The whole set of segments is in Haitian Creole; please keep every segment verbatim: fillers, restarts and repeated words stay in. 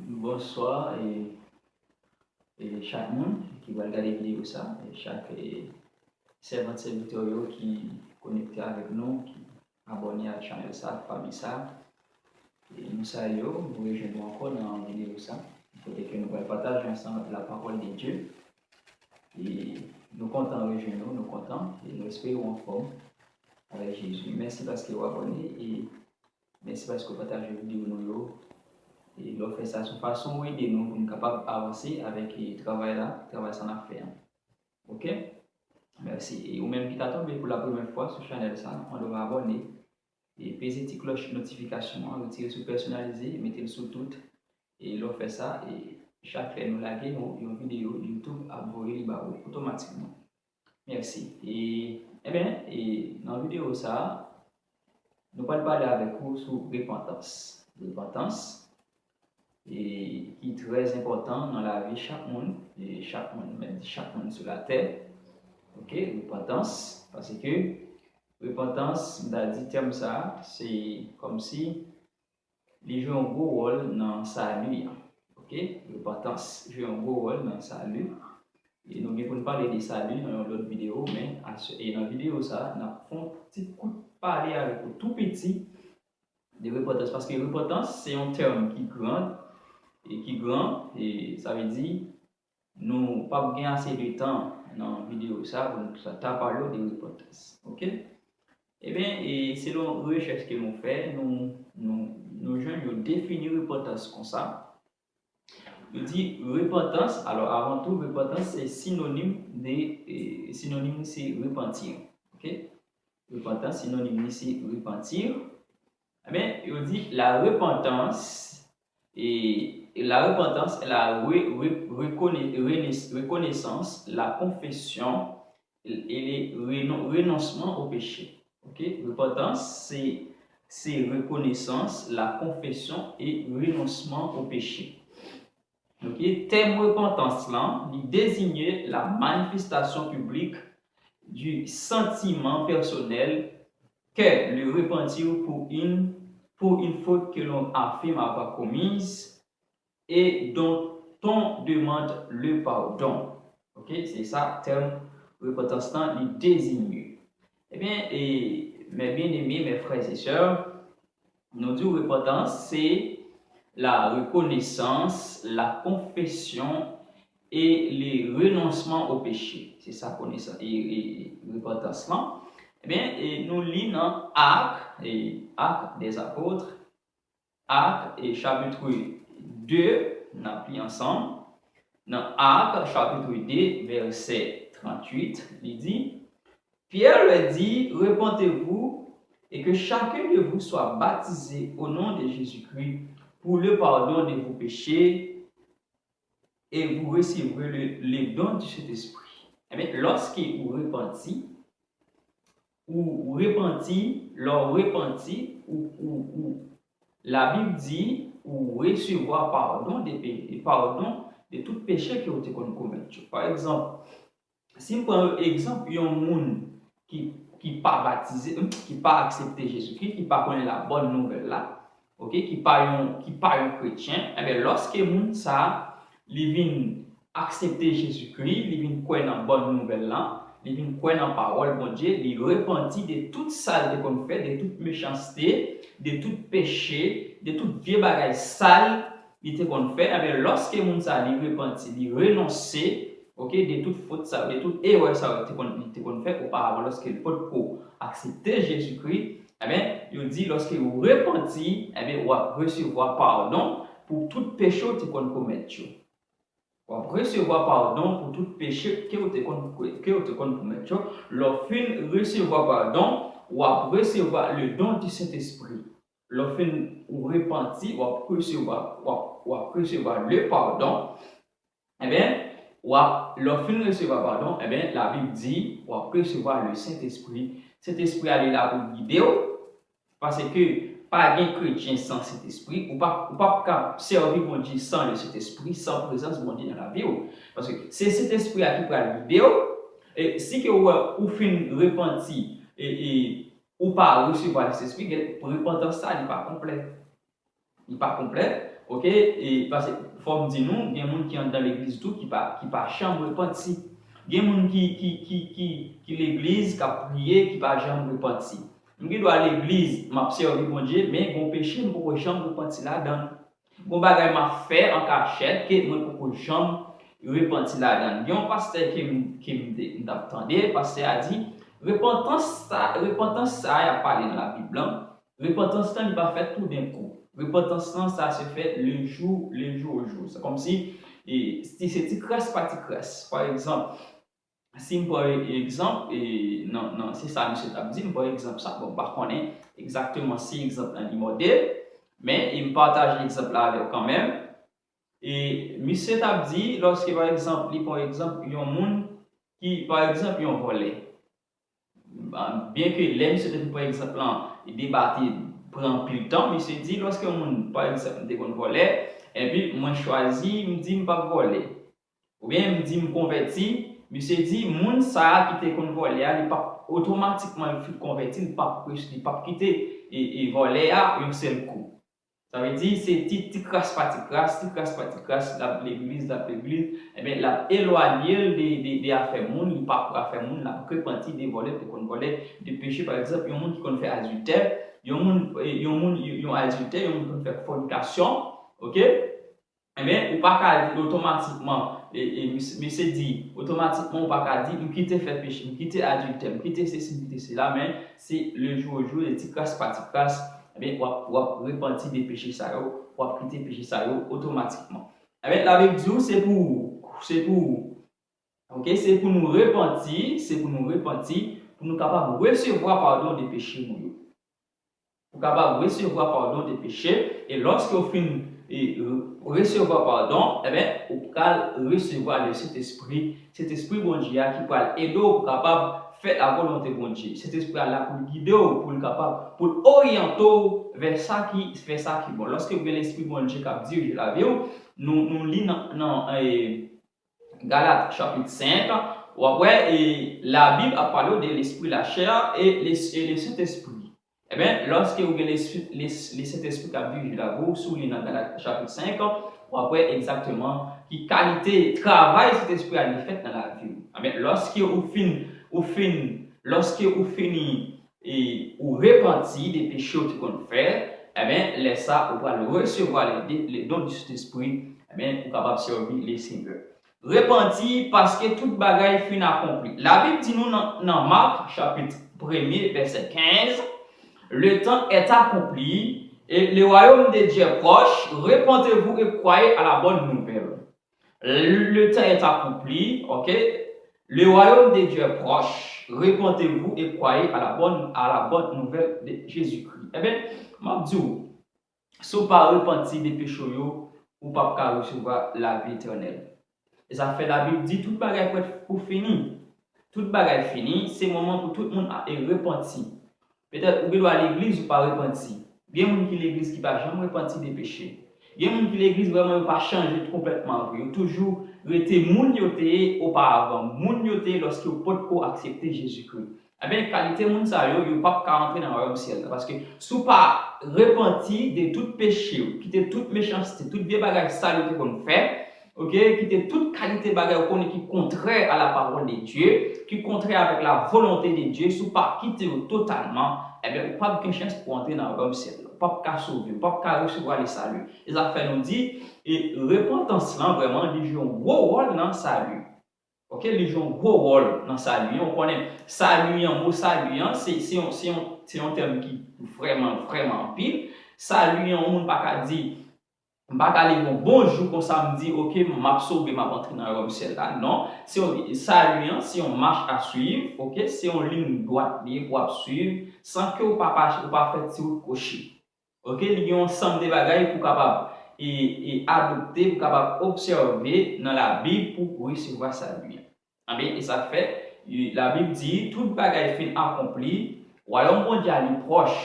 Bonswa e, e chak moun ki pral gade videyo sa, e chak e, sèvant sèvitè yo ki konekte avèk nou, ki abòne ak chanèl sa, ak fami sa. E nou salye w, nou rejwenn nou ankò nan videyo sa, kote ke nou pral pataje ansanm la parole de Dieu. E nou kontan rejwenn nou, nou kontan, e nou espere w anfòm avèk Jezi. Mèsi paske w abòne e mèsi paske w pataje videyo nou yo. E lè w fè sa, se yon fason ou ede nou pou nou kapab avanse avèk e, travay la, travay sa n ap fè an. Oke? Mèsi. E ou menm ki ta tonbe pou la premyè fwa sou chanèl sa, ann nou abòne. E peze ti klòch notifikasyon an, retire sou pèsonalize, mete l sou tout. E lè w fè sa, e chak lè nou lage yon, yon videyo, YouTube ap voye li ba ou otomatikman. Mèsi. E, ebyen, e nan videyo sa, nou pral pale avèk ou sou repantans. Repantans, e ki trè enpòtan nan lavi chak moun, e chak moun, m mèt di chak moun sou latè. Oke, repantans, paske repantans, m ta di tèm sa, se kòmsi li jwe yon gwo wòl nan sali an. Oke, repantans jwe yon gwo wòl nan sali. E nou gen pou n pale de sali nan yon lòt videyo, men aswè, e nan videyo sa, n ap fè yon ti kout pale avèk ou tou piti de repantans, paske repantans se yon tèm ki gran, e ki gran, e sa vle di, nou p ap gen ase de tan nan videyo sa pou nou ta pale w de repantans. Oke? Ebyen, e selon rechèch ke nou fè, nou, nou, nou jwenn yo defini repantans konsa. Yo di repantans, alò, avan tou, repantans se sinonim de, e, sinonim se repanti. Oke? Repantans, sinonim li se repanti. Ebyen, yo di la repantans, e la repantans, la re, re, rekone, renes, rekonesans, la konfesyon, e le renon, renonsman o peche. Oke? Repantans, se, se rekonesans, la konfesyon e renonsman o peche. Oke? Tèm repantans lan, li deziye la manifestation publique du sentiment personnel qu'est le repentir pour une, pour une faute que l'on affirme avoir commise et dont on demande le pardon. Oke, se sa tèm repantans lan li deziye. Ebyen, e, mes bien-aimés, mes frères et sœurs, nou di repantans se la reconnaissance, la confession et le renoncement au péché. Se sa konesans e, e repantans lan. Ebyen, e nou li nan Actes, e Actes des Apôtres, Ak, e chapit de, n ap li ansanm. Nan Ak, chapit de, vèsè tranntuit, li di, Pierre leur dit, Repentez-vous, et que chacun de vous soit baptisé au nom de Jésus-Christ pour le pardon de vos péchés, et vous recevrez le, le don du Saint-Esprit. Ebyen, lòske ou repanti, ou repanti, lè w repanti, ou, ou, ou, Labib di, ou resevwa padon de pe, padon de tout peche ke w te konn komèt yo. Pa egzanp, si m pran egzanp yon moun ki, ki pa batize, ki pa aksepte Jezikri, ki pa konnen la bòn nouvèl la, oke, ki pa yon, ki pa yon kretyen, ebyen, lòske moun sa a, li vin aksepte Jezikri, li vin kwè nan bòn nouvèl lan, li vin kwè nan pawòl Bondye, li repanti de tout sa l te konn fè, de tout mechanste, de tout peche, de tout vye bagay sal li te konn fè. Ebyen, lòske moun sa a, li repanti, li renonse, oke, de tout fot sa yo, de tout erè sa yo te konn, li te konn fè oparavan, lòske li potko aksepte Jezikri, ebyen, yo di, lòske ou repanti, ebyen, w ap resevwa padon pou tout peche w te konn komèt yo. W ap resevwa padon pou tout peche ke w te konn, ke w te konn komèt yo. Lè w fin resevwa padon, w ap resevwa le don du Saint-Esprit. Lè w fin ou repanti, w ap resevwa, w ap, w ap resevwa le pardon. Ebyen, w ap, lè w fin resevwa padon, ebyen, Labib di, w ap resevwa le Saint-Esprit. Sentespri a li la pou gide w, paske pa gen kretyen san Sentespri. Ou p ap, ou p ap ka sèvi Bondye san le Sentespri, san prezans Bondye nan lavi w. Paske se Sentespri a ki pral gide w. E si ke w wè ou fin repanti, e, e ou pa resevwa Sentespri, gen repantans sa, li pa konplè. Li pa konplè. Ok? E, paske fò m di nou, gen moun ki anndan legliz tou ki pa, ki pa janm repanti. Gen moun ki, ki, ki, ki, ki legliz, k ap priye, ki pa janm repanti. M gen dwa legliz, m ap sèvi Bondye, men gen peche m poko janm repanti ladan l. Gen bagay m ap fè an kachèt ke mwen poko janm repanti ladan l. Gen yon pastè ke m, ke m te, m t ap tande, pastè a di, repantans sa, repantans sa y ap pale nan Labib lan, repantans lan li pa fèt toudenkou. Repantans lan sa se fèt le jou, le jou au jour. Se kòmsi, e, si se ti kras pa ti kras. Pa egzanp, si m pran egzanp, e, nan, nan, se sa misye t ap di, m pran egzanp sa. Bon, m pa konnen egzakteman si egzanp lan li mòde, men, e, m pataje egzanp la avè w kanmenm. E, misye t ap di, lòske, pa egzanp, li pran egzanp, yon moun ki, pa egzanp, yon vòlè. Byenke lè misye te pran egzanp lan, deba te pran anpil tan, misye di, lòske yon moun, pa egzanp, te konn vòlè, epi mwen chwazi, m di m p ap vòlè. Oubyen m di m konvèti, misye di, moun sa a ki te konn vòlè a, li p ap otomatikman, li fin konvèti, li p ap, li p ap kite, e, e vòlè a yon sèl kou. Sa vle di, se ti, ti kras pa ti kras, ti kras pa ti kras, l ap legliz, l ap legliz, ebyen, l ap elwanye l de, de, de afè moun, li p ap afè moun, l ap repanti de vòlè, te konn vòlè, de peche, pa egzanp, yon moun ki konn fè adiltè, yon moun, e, yon moun, yon adiltè, yon moun ki konn fè fònikasyon, ok? Ebyen, ou pa ka di otomatikman, e, e, mis-, misye di, otomatikman ou pa ka di, m kite fè peche, m kite adiltè, m kite sesi, m kite sela, men se le jou au jour, e ti kras pa ti kras, ebyen, w ap, w ap repanti de peche sa yo, w ap kite peche sa yo otomatikman. Ebyen, Labib di w, se pou, se pou, ok, se pou nou repanti, se pou nou repanti, pou nou kapab resevwa padon de peche nou yo. Ou kapab resevwa padon de peche, e lòske w fin, e, resevwa padon, ebyen, ou pral resevwa le Sentespri, Sentespri Bondye a ki pral ede w pou kapab fè lavolonte Bondye. Sentespri a la pou l gide w, pou l kapab, pou l oryante w vè sa ki, vè sa ki bon. Lòske w gen Lespri Bondye k ap dirije lavi w, nou, nou li nan, nan, e, Galat chapit senk, w ap wè, e, Labib ap pale w de lespri lachè e le, e le Sentespri. Ebyen, lòske ou gen Lespri, le, le Sentespri k ap dirije lavi w, si w li nan Galat chapit senk, w ap wè egzakteman ki kalite travay Sentespri a li fèt nan lavi w. Ebyen, lòske ou fin, ou fin, lòske ou fini e ou repanti de peche w te konn fè, ebyen, lè sa, ou pral resevwa le, le don du Saint-Esprit, ebyen, ou kapab sèvi le Senyè. Repanti, paske tout bagay fin akonpli. Labib di nou nan, nan Mak, chapit premye, vèsè kenz, le temps est accompli et le royaume de Dieu est proche, repentez-vous et croyez à la bonne nouvelle. Le temps est accompli, ok? Le royaume de Dieu est proche. Repentez-vous et croyez à la bonne, à la bonne nouvelle de Jésus-Christ. Ebyen, m ap di w, si w pa repanti de peche w yo, ou p ap ka resevwa lavi etènèl. E sa fè Labib di tout bagay prèt pou fini. Tout bagay fini, se moman pou tout moun a, e repanti. Petèt ou gen dwa legliz, ou pa repanti. Gen moun ki legliz ki pa janm repanti de peche. Gen moun ki legliz vrèman yo pa chanje konplètman vre. Yo toujou rete moun yo te ye oparavan, moun yo te ye lòske yo potko aksepte Jezikri. Ebyen, kalite moun sa yo, yo p ap ka antre nan wayòm syèl la. Paske si w pa repanti de tout peche w, kite tout mechanste, tout vye bagay sal yo te konn fè, ok, kite tout kalite bagay ou konnen ki kontrè a la parole de Dieu, ki kontrè avèk la volonté de Dieu, si w pa kite yo totalman, ebyen, ou p ap gen chans pou antre nan wayòm syèl la. Ou p ap ka sove, ou p ap ka resevwa le salut. E sa fè nou di, e repantans lan, vrèman, li jwe yon gwo wòl nan sali. Ok, li jwe yon gwo wòl nan sali an. Ou konnen, sali an, mo sali an, se, se yon, se yon, se yon tèm ki vrèman, vrèman anpil. Sali an, yon moun pa ka di, m pa ka leve yon bon jou konsa m di, ok, m ap sove, m ap antre nan wayòm syèl la. Non, se yon, sali an, se yon mach a swiv, ok, se yon liy dwat li ye pou w ap swiv, san ke w pa, pa, ou pa fè ti wout kwochi. Ok, li gen yon sanm de bagay pou w kapab e, e adopte, pou w kapab obsève nan Labib pou w resevwa sali an. Ebyen, e sa k fè, e, Labib di, tout bagay fin akonpli, wayòm Bondye a li pwòch.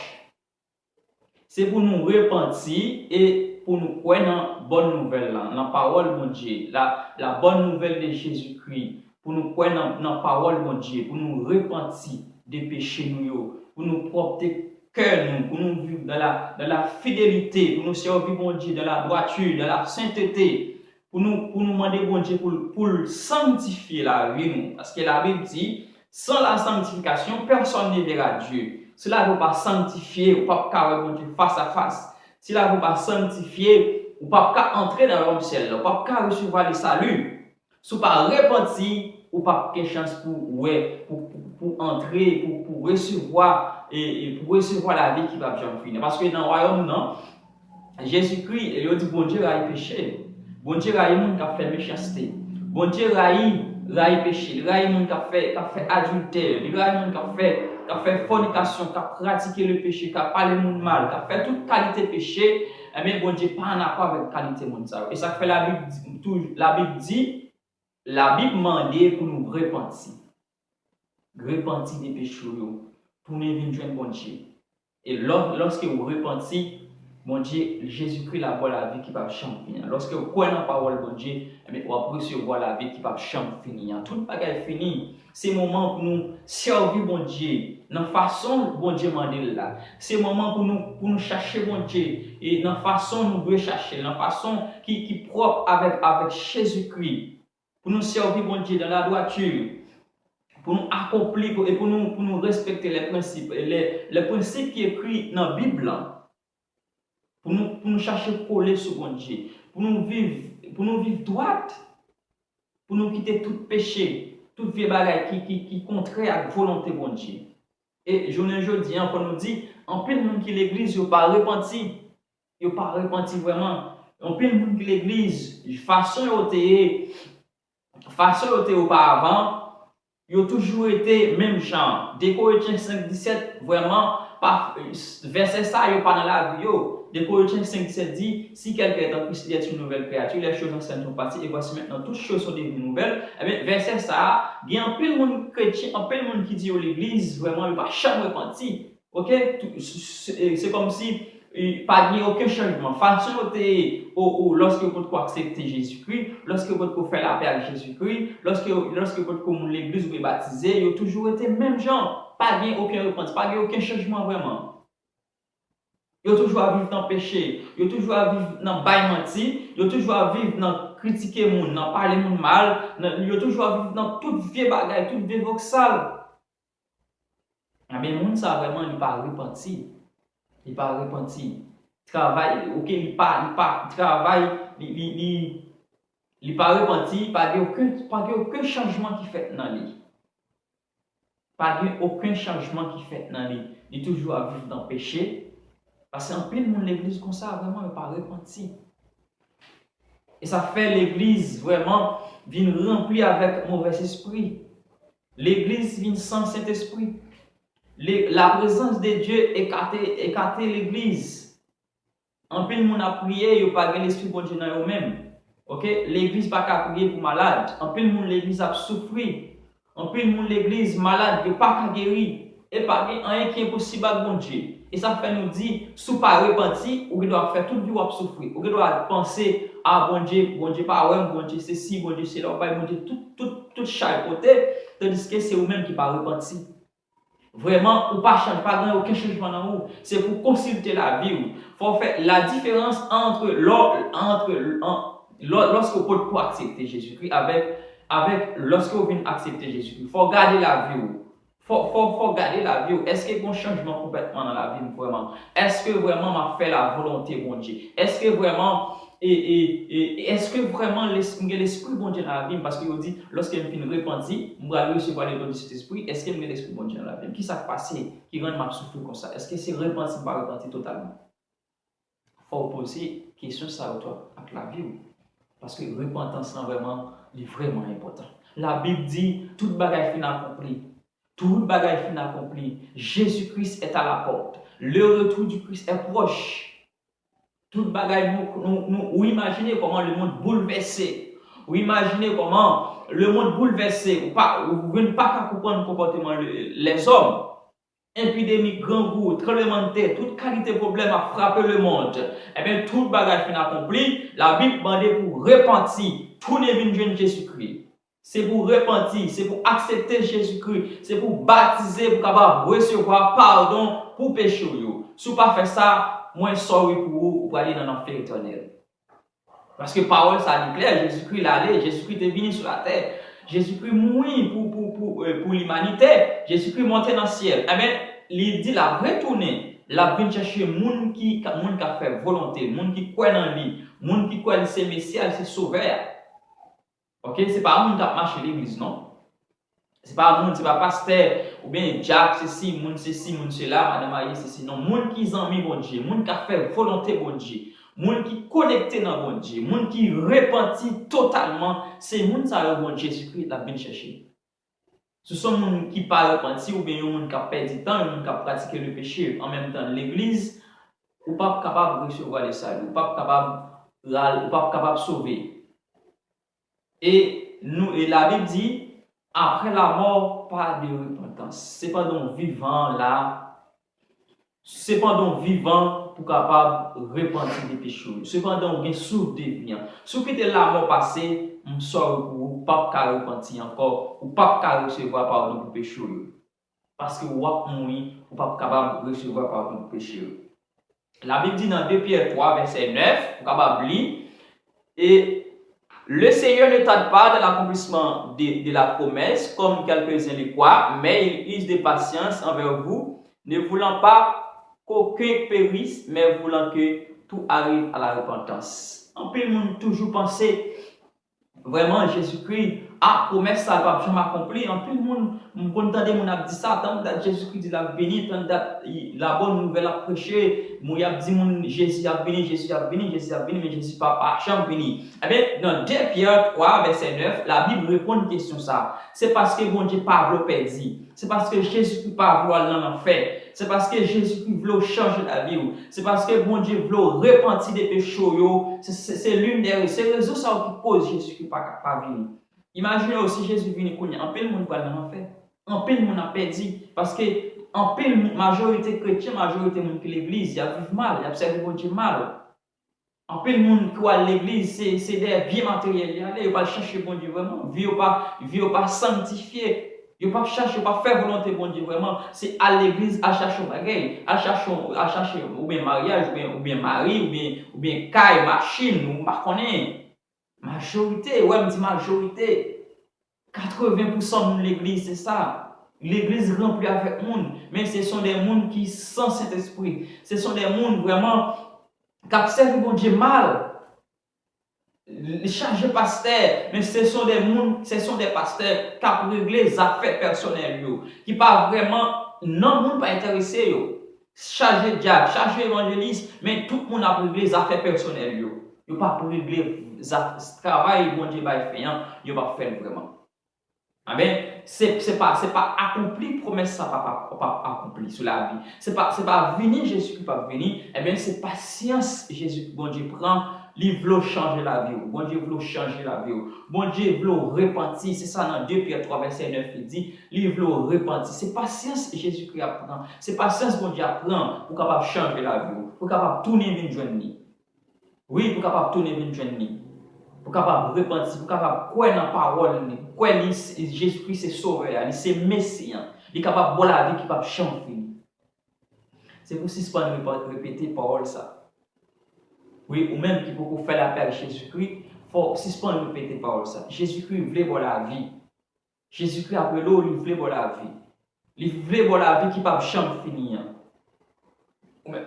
Se pou nou repanti e pou nou kwè nan bòn nouvèl lan, nan pawòl Bondye, la, la bonne nouvelle de Jésus-Christ, pou nou kwè nan, nan pawòl Bondye, pou nou repanti de peche nou yo, pou nou pwòpte kè nou, pou nou viv dans la, dans la fidélité, pou nou sèvi Bondye dans la droiture, dans la sainteté, pou nou, pou nou mande Bondye pou, pou l sanktifye lavi nou. Paske Labib di, sans la sanctification, personne ne verra Dieu. Si lavi w pa sanktifye, ou p ap ka wè Bondye fas a fas. Si lavi w pa sanktifye, ou p ap ka antre nan wayòm syèl la, ou p ap ka resevwa le salut. Si w pa repanti, ou p ap gen chans pou wè, pou, pou, pou antre, pou, pou resevwa, e, e pou resevwa lavi ki p ap janm fini. Paske nan wayòm nan, Jezikri, yo di Bondye rayi peche. Bondye rayi moun k ap fè mechanste. Bondye rayi, rayi peche. Li rayi moun k ap fè, k ap fè adiltè. Li rayi moun k ap fè, k ap fè fònikasyon, k ap pratike le peche, k ap pale moun mal, k ap fè tout kalite peche. Ebyen, Bondye pa an akò avèk kalite moun sa yo. E sa k fè Labib di, tou, Labib di, Labib mande pou nou repanti. Repanti de peche w yo, tounen vin jwenn Bondye. E lò, lòske w repanti, Bondye, Jezikri la ba w lavi ki p ap janm fini an. Lòske w kwè nan pawòl Bondye, ebyen, w ap resevwa lavi ki p ap janm fini an. Tout bagay fini. Se moman pou nou sèvi Bondye nan fason Bondye mande l la. Se moman pou nou, pou nou chache Bondye e nan fason nou dwe chache l, nan fason ki, ki pwòp avèk, avèk Jezikri. Pou nou sèvi Bondye dans la droiture, pou nou akonpli, pou, e pou nou, pou nou respekte les principes, les, les principes ki ekri nan Bib lan. Pou nou, pou nou chache kole sou Bondye, pou nou viv, pou nou viv dwat, pou nou kite tout peche, tout vye bagay ki, ki, ki kontrè ak volonte Bondye. E jounen jodi an, fò nou di, anpil moun ki legliz yo pa repanti. Yo pa repanti vrèman. Anpil moun ki legliz, fason yo te ye, fason yo te ye oparavan, yo toujou rete menm jan. De Korentyen senk disèt, vrèman, pa, vèsè sa yo pa nan lavi yo. De Korentyen senk disèt di, si quelqu'un est en Christ, il est une nouvelle créature, les choses anciennes sont passées, et voici maintenant toutes choses sont devenues nouvelles. Ebyen, vèsè sa a, gen anpil moun kretyen, anpil moun ki di yo legliz, vrèman, yo pa janm repanti. Ok? Tou, se, se, se kòmsi, e, pa gen okenn chanjman. Fason yo te ye, o, o, lòske yo potko aksepte Jezikri, lòske yo potko fè lapè ak Jezikri, lòske, lòske yo potko moun legliz oubyen batize, yo toujou rete menm jan. Pa gen okenn repanti, pa gen okenn chanjman vrèman. Yo toujou ap viv nan peche, yo toujou ap viv nan bay manti, yo toujou ap viv nan kritike moun, nan pale moun mal, nan, yo toujou ap viv nan tout vye bagay, tout vye vòksal. Ebyen, moun sa vrèman, li pa repanti. Li pa repanti. Travay, ok, li pa, li pa, travay, li, li, li, li pa repanti, pa gen okenn, pa gen okenn chanjman ki fèt nan li. Pa gen okenn chanjman ki fèt nan li. Li toujou ap viv nan peche. Paske anpil moun legliz konsa, vrèman, yo pa repanti. E sa fè legliz vrèman vin ranpli avèk movèzespri. Legliz vin san Sentespri. Le, la présence de Dieu ekate, ekate legliz. Anpil moun ap priye, yo pa gen Lespri Bondye nan yo menm. Ok? Legliz pa ka priye pou malad. Anpil moun legliz ap soufri. Anpil moun legliz malad, yo pa ka geri. E pa gen anyen ki enposib ak Bondye. E sa fè nou di, si w pa repanti, ou gen dwa ap fè tout vi w ap soufri. Ou gen dwa panse, a, Bondye, Bondye pa wè m, Bondye sesi, Bondye sela, ou bay Bondye tout, tout, tout chay pote, tandiske se ou menm ki pa repanti. Vrèman, ou pa chanje, pa gen okenn chanjman nan ou. Se pou konsilte lavi w. Fò w fè la diferans antre lò, antre, an, lò, lòske w potko aksepte Jezikri avèk, avèk lòske w vin aksepte Jezikri. Fò w gade lavi w. Fò, fò, fò w gade lavi w. Èske gen yon chanjman konplètman nan lavi m vrèman? Èske vrèman m ap fè lavolonte Bondye? Èske vrèman, e, e, e, e èske vrèman les-, m gen Lespri Bondye nan lavi m? Paske yo di, lòske m fin repanti, m pral resevwa le don du Saint-Esprit. Èske m gen Lespri Bondye nan lavi m? Kisa k pase ki rann m ap soufri konsa? Èske se repanti m pa repanti totalman? Fò w poze kesyon sa yo tou ak lavi w. Paske repantans lan vrèman, li vrèman enpòtan. Labib di, tout bagay fin akonpli. Tout bagay fin akonpli. Jésus-Christ est à la porte. Le retour du Christ est proche. Tout bagay nou, nou, nou, ou imajine kòman le monde bouleversé. Ou imajine kòman le monde bouleversé. Ou pa, ou menm pa ka konprann konpòteman le, lèzòm. Epidemi, grangou, tranblemanntè, tout kalite pwoblèm ap frape lemonn. Ebyen, tout bagay fin akonpli, Labib mande pou repanti, tounen vin jwenn Jezikri. Se pou w repanti, se pou w aksepte Jezikri, se pou w batize, pou w kapab resevwa padon pou peche w yo. Si w pa fè sa, mwen sorry pou ou, ou prale nan lanfè etènèl. Paske pawòl sa a di klè, Jezikri l ale, Jezikri te vini sou latè. Jezikri mouri pou, pou, pou, euh, pou limanite. Jezikri monte nan syèl. Ebyen, li di l ap retounen, l ap vin chèche moun ki, moun k ap fè volonte l, moun ki kwè nan li, moun ki kwè li se Mesi a, li se Sovè a. Ok, se pa moun k ap mache legliz, non. Se pa moun, se pa pastè, oubyen dyak, sesi, moun sesi, moun sela, madan marye, sesi, non. Moun ki zanmi Bondye, moun k ap fè volonte Bondye, moun ki konekte nan Bondye, moun ki repanti totalman, se moun sa yo Bondye Jezikri l ap vin chèche. Si w se yon moun ki pa repanti, oubyen yon moun k ap pèdi tan, yon moun k ap pratike le peche, an menm tan legliz, ou p ap kapab resevwa le sali, ou p ap kapab ral, ou p ap kapab sove. E nou, e Labib di, apre lamò, pa de repantans. Se pandan w vivan la, se pandan w vivan pou w kapab repanti de peche w yo. Se pandan w gen souf de vi an. Si w kite lamò pase, m sorry pou ou, ou p ap ka repanti ankò, ou p ap ka resevwa padon pou peche w yo. Paske w ap mouri, ou p ap kapab resevwa padon pou peche w. Labib di nan de Pyè twa, vèsè nèf, ou kapab li, et le Seigneur ne tarde pas dans l'accomplissement de, de la promesse, comme quelques-uns le croient, mais il use de patience envers vous, ne voulant pas qu'aucun périsse, mais voulant que tout arrive à la repentance. Anpil moun toujou panse vrèman, Jezikri, a, pwomès sa a p ap janm akonpli. Anpil moun, m konn tande moun ap di sa, tann dat Jezikri di l ap vini, tann dat i- la bòn nouvèl ap preche, moun y ap di moun Jezi ap vini, Jezi ap vini, Jezi ap vini, men Jezi pa, pa janm vini. Ebyen, nan de Pyè twa, vèsè nèf, Labib reponn kesyon sa a. Se paske Bondye pa vle w pèdi. Se paske Jezikri pa vle w al nan lanfè. Se paske Jezikri vle w chanje lavi w. Se paske Bondye vle w repanti de peche w yo. Se, se, se l'une des, se rezon sa yo ki koz Jezikri pa ka, pa vini. Imajine w si Jezi vini kounye a, anpil moun pral nan lanfè. Anpil moun ap pèdi. Paske anpil moun, majorite kretyen, majorite moun ki legliz, y ap viv mal, y ap sèvi Bondye mal. Anpil moun ki al legliz, se, se dèyè byen materyèl y ale, yo pa al chache Bondye vrèman. Vi yo pa, vi yo pa sanntifye. Yo p ap chache, yo p ap fè volonte Bondye vrèman. Se al legliz, al chache yon bagay, al chache, al chache oubyen maryaj, oubyen, oubyen mari, oubyen, oubyen kay, machin, ou pa konnen. Majorite, wè m di majorite. Katreven pousan moun legliz, se sa. Legliz ranpli avèk moun, men se son de moun ki san Sentespri. Se son de moun vrèman k ap sèvi Bondye mal. Li chaje pastè, men se son de moun, se son de pastè k ap regle zafè pèsonèl yo, ki pa vrèman, non, moun pa enterese yo. Chaje dyak, chaje evanjelis, men tout moun ap regle zafè pèsonèl yo. Yo p ap regle zaf- travay Bondye bay fè an, yo p ap fè l vrèman. Amen. Se, se pa, se pa akonpli pwomès sa pa, pa, pa akonpli sou lavi. Se pa, se pa vini Jezikri p ap vini. Ebyen, se pasyans Jezi, Bondye pran. Li vle w chanje lavi w. Bondye vle w chanje lavi w. Bondye vle w repanti. Se sa nan de Pyè twa vèsè nèf li di. Li vle w repanti. Se pasyans Jezikri ap pran. Se pasyans Bondye ap pran pou kapab chanje lavi w. Pou kapab tounen vin jwenn li. Wi, pou kapab tounen vin jwenn li. Pou kapab repanti, pou kapab kwè nan pawòl li. Kwè li, se- Jezikri se Sovè a, li se Mesi an. Li kapab ba w lavi ki p ap janm fini. Se pou sispann repa- repete pawòl sa. Wi, ou menm ki poko fè lapè ak Jezikri, fò w sispann repete pawòl sa. Jezikri vle ba w lavi. Jezikri ap rele w, li vle ba w lavi. Li vle ba w lavi ki p ap janm fini an. Ou menm,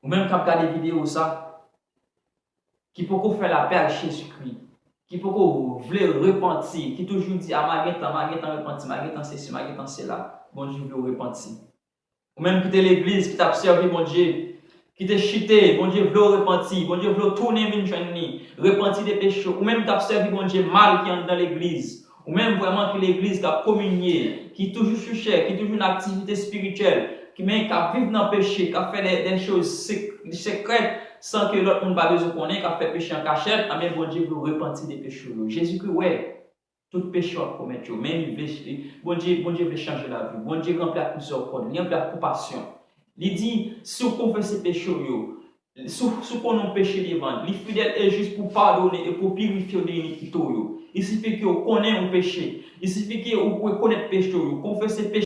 ou menm k ap gade videyo sa, ki poko fè lapè ak Jezikri, ki poko vle repanti, ki toujou di, "A, m a gentan, m a gentan repanti, m a gentan sesi, m a gentan sela." Bondye vle w repanti. Ou menm ki te legliz, ki t ap sèvi Bondye, ki te chite, Bondye vle w repanti, Bondye vle w tounen vin jwenn li, repanti de peche w. Ou menm k ap sèvi Bondye mal ki anndan legliz, ou menm vrèman ki legliz k ap kominye, ki toujou sou chè, ki toujou nan aktivite espirityèl, ki men k ap viv nan peche, k ap fè de, de choz sek- sekrèt san ke lòt moun pa bezwen konnen, k ap fè peche an kachèt, anben Bondye vle w repanti de peche w yo. Jezikri wè tout peche w ap komèt yo, men li vle, Bondye, Bondye vle chanje lavi w. Bondye ranpli ak mizèrikòd, li ranpli ak konpasyon. Li di, si w konfese peche w yo, Si w, si w konnen w peche devan l, li fidèl e jis pou w padone e pou w pirifye w de inikite w yo. Il sifi ke w konnen w peche. Il sifi ke w rekonèt peche w yo, konfese peche.